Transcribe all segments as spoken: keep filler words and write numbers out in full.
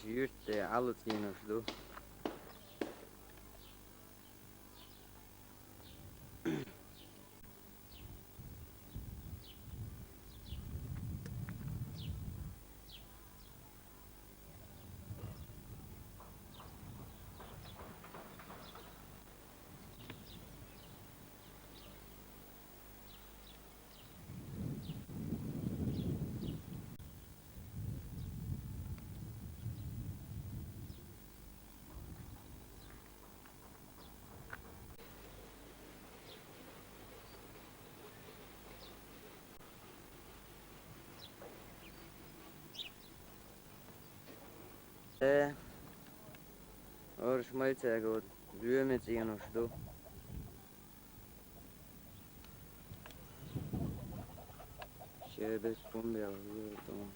Юрт, э, аллац йийнаш ду. Э, орш майцаго, зуьйме цӀенош ду. Шербет кумбел, юртон.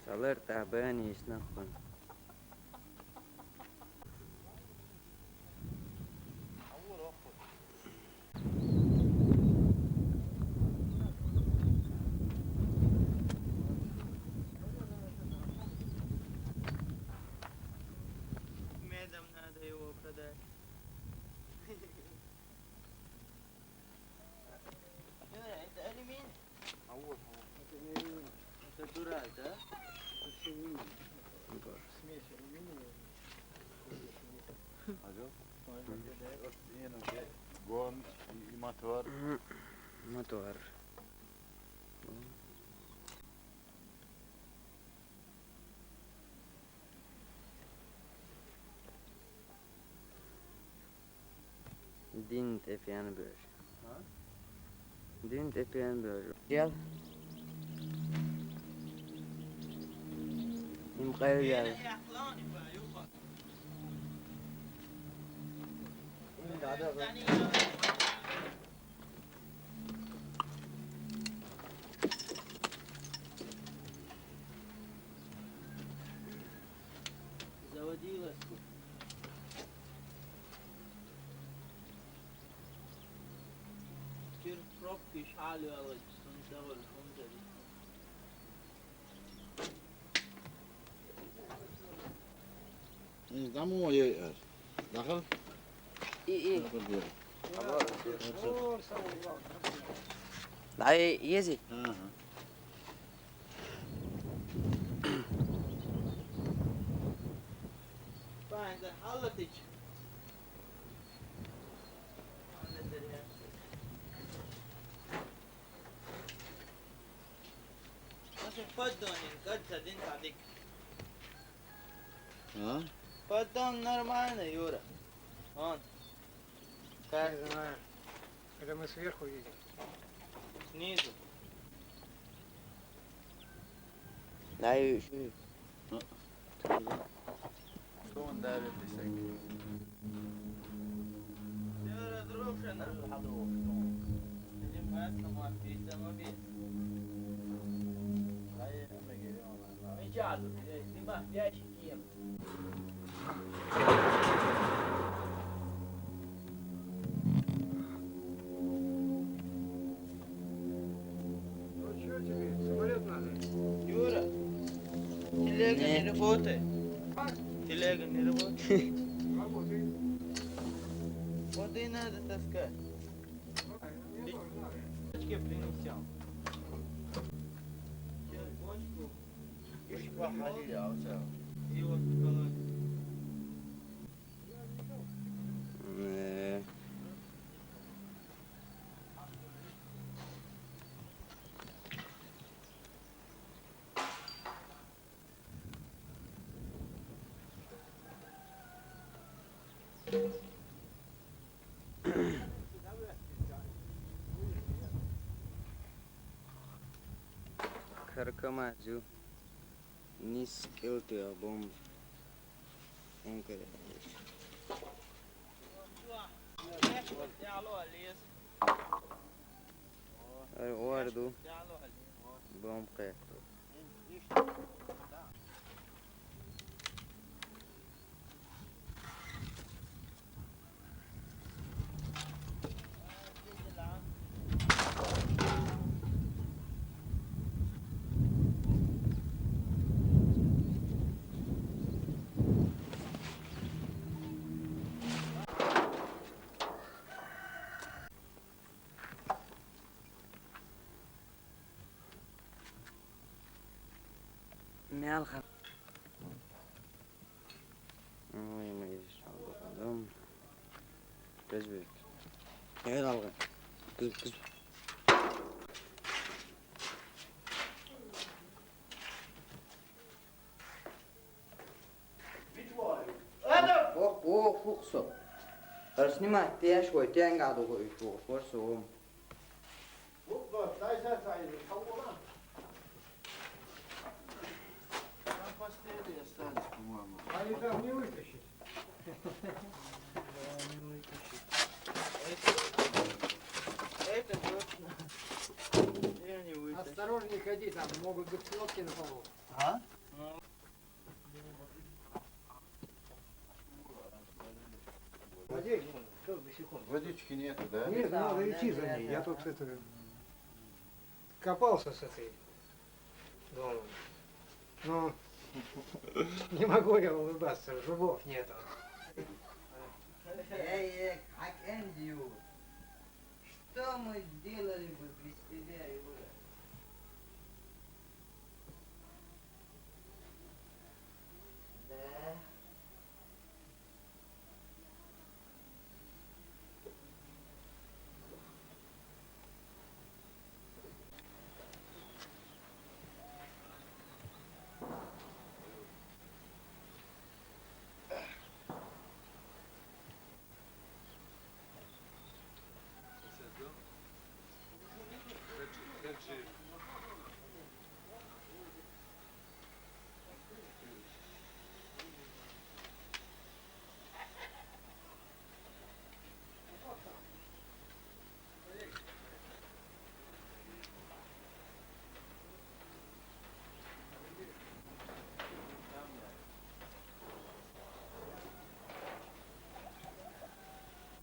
Салар тӀа бани снаппан. Медом надо его продать. Юра, это алюминий? А вот, а. Это не алюминий. Это дураль, да? Это всё алюминий. Смесь алюминия и алюминия. Алло. Ой, вот это. Вот, и, ну, и гон, и, и мотор. Мгм. Мотор. Дин тӀе пен беш. А? Дин тӀе пен беш. Гел. Им къайгъел. Заводилась. Чир пробки шалвалать, сунтагъур, сунтагъур. Э, замуо ей эр. Дахал? И, и. Дахал бер. Ай, ези. Ага. Паьнда халатич. Ана дерья. Аса поддон, кад садин садик. А? Поддон нормально, Юра. Он. Как? Не знаю. Это мы сверху видим. Снизу. Да, и ещё. А. Что он давит и всякие? Всё разрушено. Или мы остановимся, мы без. Сейчас, э, снимай, ящик. Ну, чё тебе? Самолёт надо? Юра, телега не работает. Телега не работает. Работает. Вот и надо таскать. Бочки принесём. Сейчас бочку. Э. Каркамазу. Ниск кӀелтӀа бомба. Онкаде. Ай, орду. Бомба кхету. Мелха. Ой, мы ещё потом. Без бек. Эд алгы. Кыз, кыз. Ох, ох, ох, со. Ар снимать, ты аж ой, ты ангадо ой, ох, ох, со. Там последний остались, по-моему. Они там не вытащить. Это точно. Я не вытащу. Осторожнее ходи, там могут быть кнопки на полу. А? Водички нету, да? Нет, надо идти за ней. Я тут это, копался с этой, ну, ну, не могу я улыбаться, зубов нету. Эй, эй, как Эндрю. Что мы сделали бы без тебя, Юра? Да.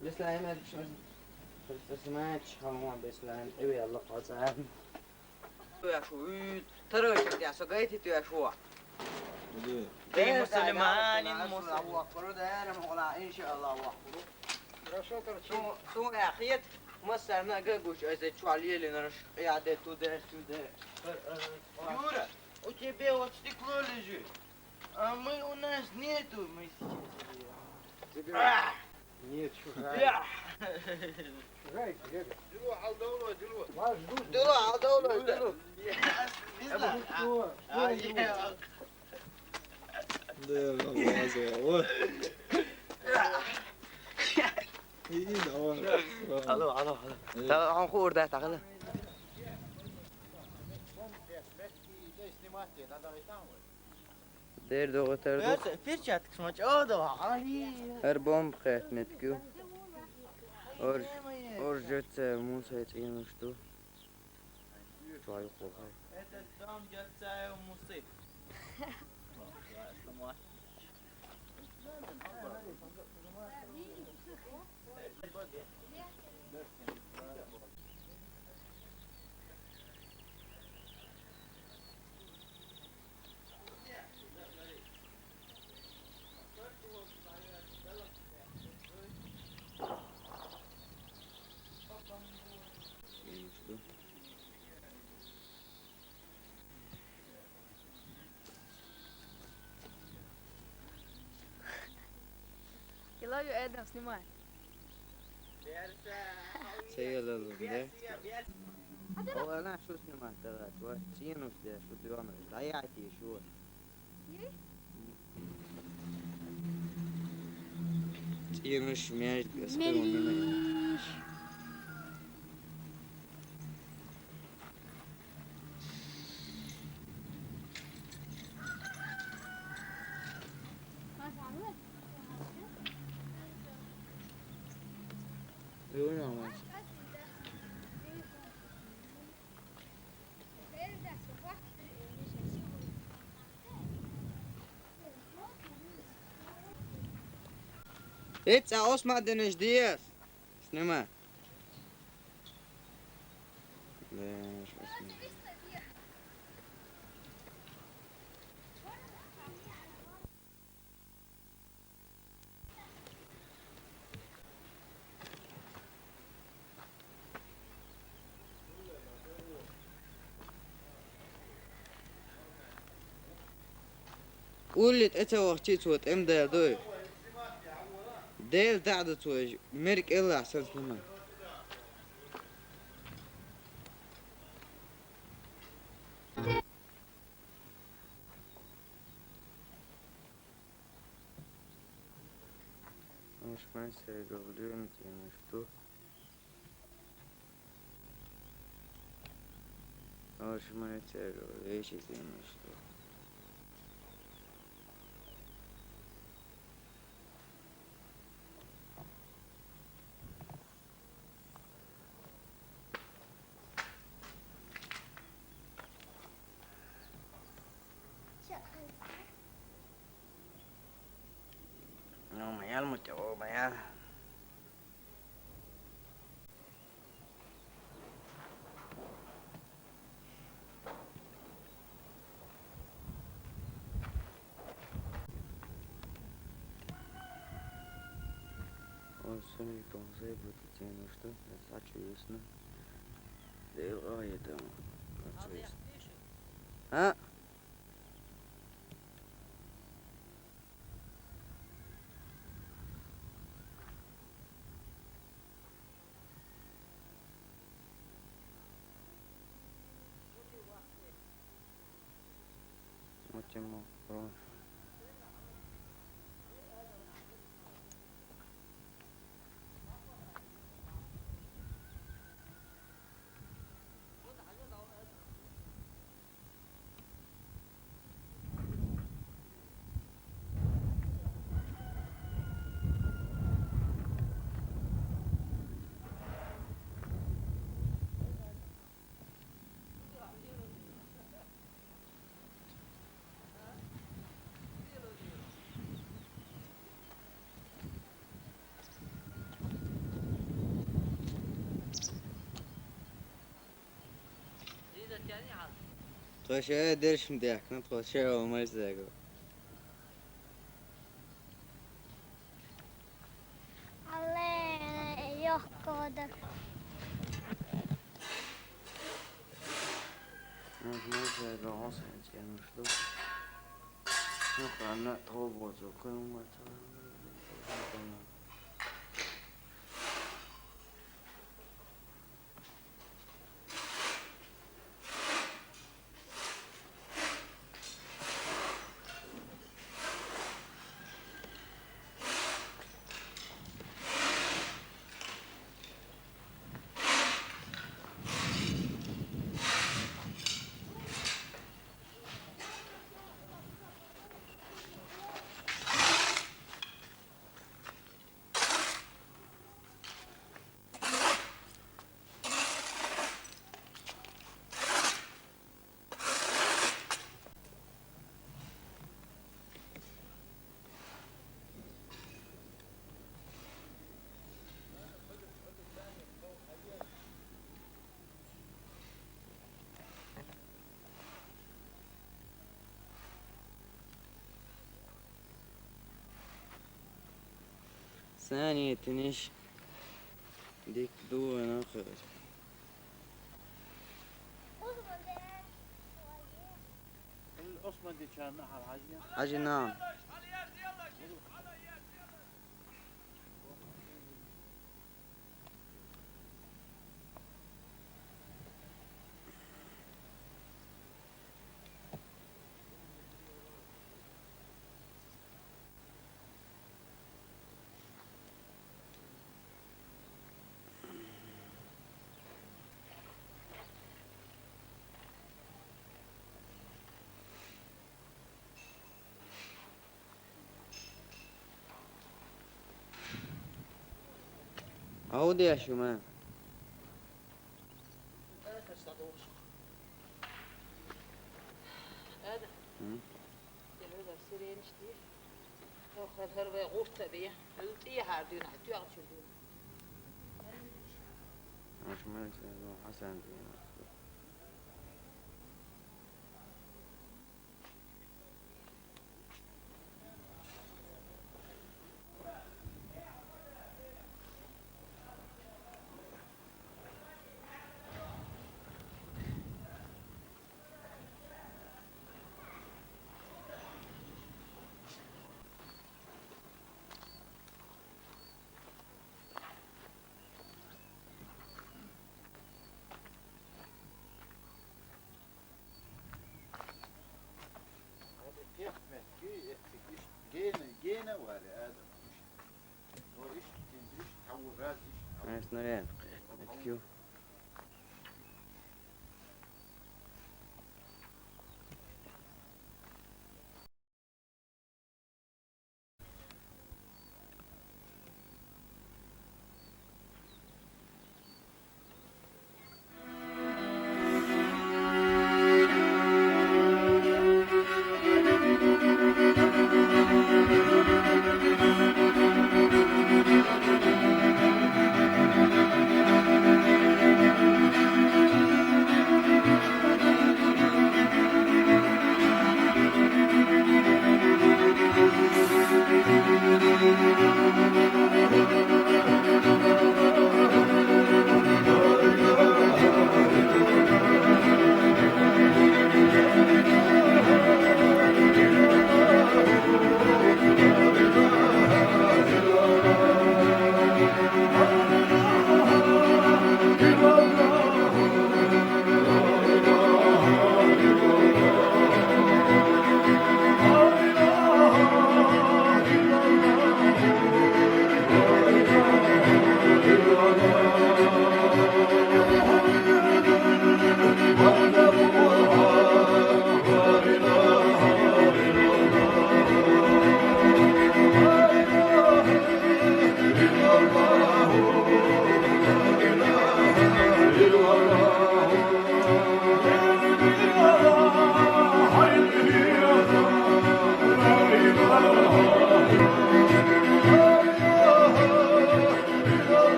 Беслан, ма чу-, чу-, чу-, ма чу-, ма Беслан, эве Аллах хазан. Ту я шу, ут, тарой чу я, со гайти ту я шу. Ты мусульманин, мусульманин. Аллаху акбар, да, рам, Аллах, иншаллах, Аллаху акбар. Хорошо, короче. Су, су я хет, масар на гагуш, эзе чуалили нараш, я де ту де, сю де. Юра, у тебя вот стекло лежит. А мы, у нас нету, мы сейчас заберём. Заберём. А! Нет, чужая. Я! Чужая, дядя. Дилу, алдавлу, дилу. Вас ждут. Дилу, алдавлу, дилу. Дилу. А, я. Да, алмаз, ой. Иди, давай. Алло, алло, алло. Э. Та, он хурда, та, алло. Снимать надо, и там вот. Дер догъутар дух. Перчатка смочь. О, да, али. Ар бомб хет метгю. Ор, ор жётсе мусет инушту. Чуай хохай. Этот дом Джацаев Мусы. Илаю Эдем, снимай. Сеялалунде. О, она что снимать, давай, твой синус, я что ты вам, да я тебе что. Ей? Януш мяч. Мелиш. Эццӏа осма динаш диас. Снимай. Да, щас не. Улли тӀе ца вахчи цо тӀемдал дуй. Дел даъда цо, мер кӀеллахь санс нума. Уж ман се говлюем, тем что. Уж ман се говлюем, тем что. Ну, моя мутя, моя. Ой, сегодня помогай, будет идти, ну что, это чудесно. Да и ой, это, ну, чудесно. А? Матема, бро. Тхо ше дерш ма дехкана, тхо ше омай зего. Алле, йохкода. Можно зего, он сенсен, ну что? Ну, ладно, тхо вот, закрыл, мать. ثانية تنش ديك دو ناخذ. عصمة دي كان نحر حاجة. حاجة نعم. Гьавди я шума? Гьм? Шума Гьасан. Гьада кепмет, куь эциг ишт гена, гена вали адам. О ишт кин, ишт гьаву газ, ишт гьаву. Ай, снаряд, кье, эциг ю.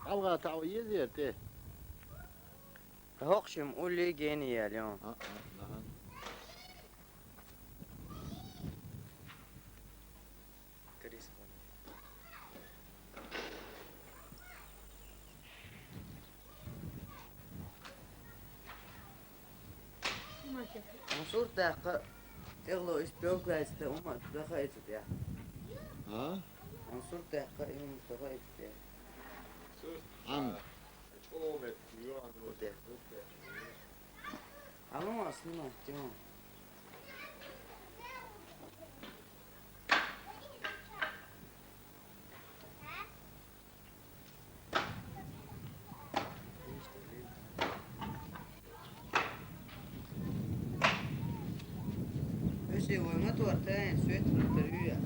Алга тау езерте. Гьахъ шим ули гени ялён. А, а, ага. Крис. Сурт даьккха, тӀехло иш пёлкайста ума даха эцу тӀехь. А? Ан сурт даьккха, и ума даха эцу тӀехь. Ан. Алло, снимать, Тёма. Веши, вай мотор тайн, свет труя.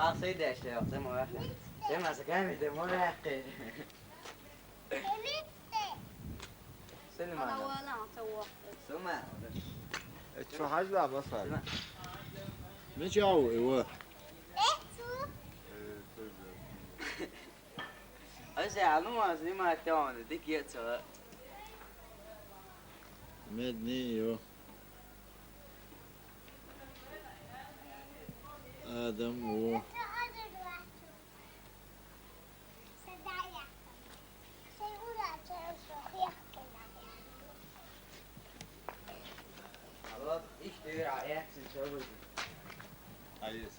Ах, сей деш, я, це моя. Це моя, це моя. Сулейман. Сулейман. Э, чё, хаж да, басар? Сулейман. Мича у, его? Ай, се, а ну, а, снимать он, дик я цо. Медни, его. Адам, о.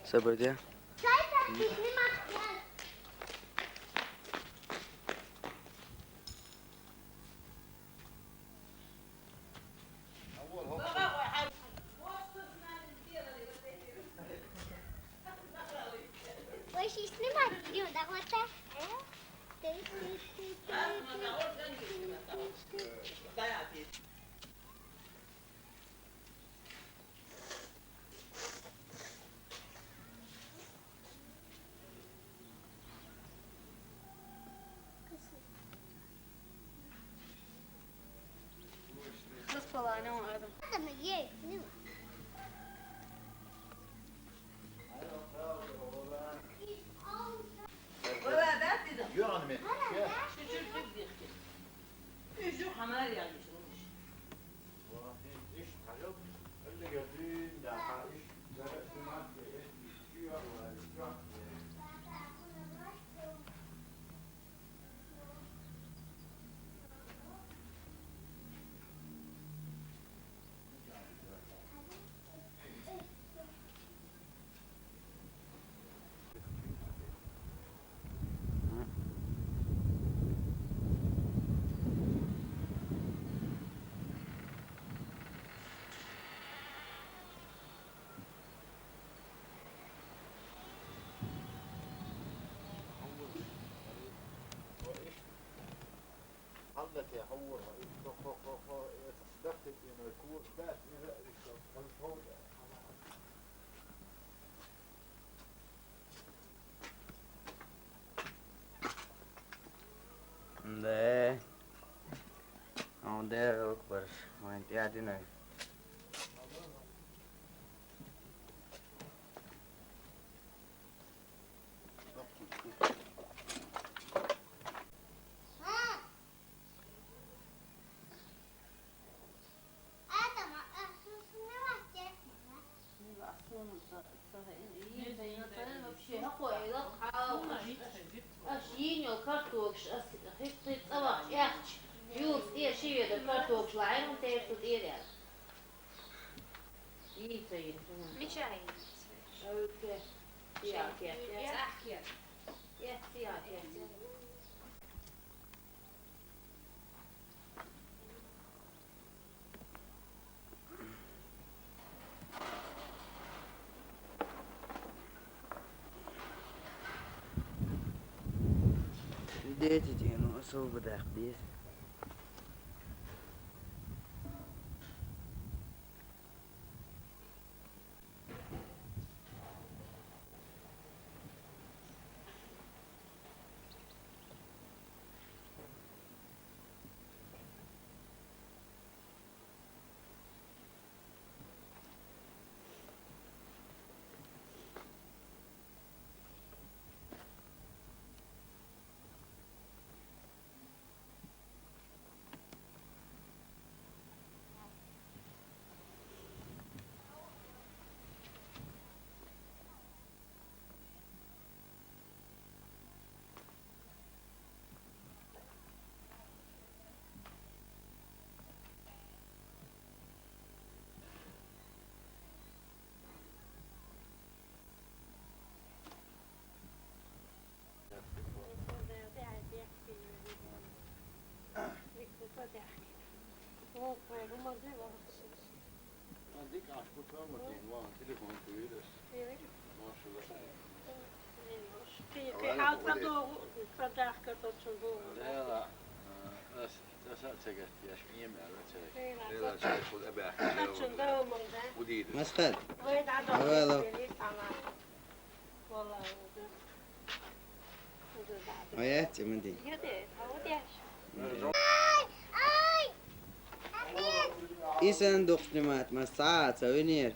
Событие. Вы же снимать, Люда, вот так. Располагание, Адам. Adam, ей, Люда. Юран мет. Шучур тюк дихки. Южу хамар я. Да. Он дер укбар. Вайн тяди на. Аш йийна йолу картогаш, ас хи-, хи-, цӀа вахча аьхча, юлас тӀера ши ведар картогаш лаьара, тӀера цу тӀера яьлла. Йийна ца йийна. Мича йийна? Ой, кехат. ЦӀахь кехат. ЦӀахь кехат. Эцци яхь, эцци. Дети, ну, особо дах без. Дика ашпу томатин ван телефон туйрас. Машалла. Кхы хьалта догу, подарка тачун догу. Лела. Ас таса цагат яш ием ала цагат. Лела чай хул абах. Тачун догу манда. Удид. Масхат. Вай да. Авала. Валла. Аяц имди. Юде, авдеш. Исэн духтимат масаца винир.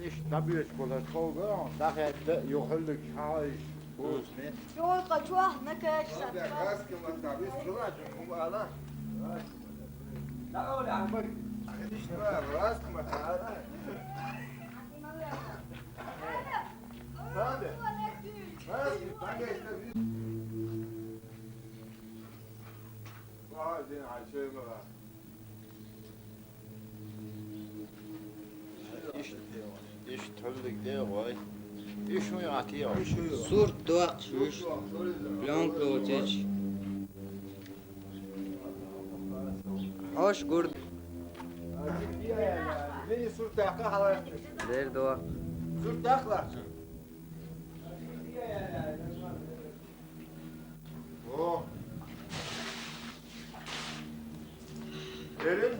Иш табиочкула чолга дахетта юхаллик хьаиш бусни. Чолга чуахна кеш сатта. Иш, иш туллиг де гой. Иш уй атио. Сурт дуакъ шуш. Пленка утич. Хош гурд. Мени сурт дакъа халар. Дер дуакъ. Сурт дакъла. О. Берин.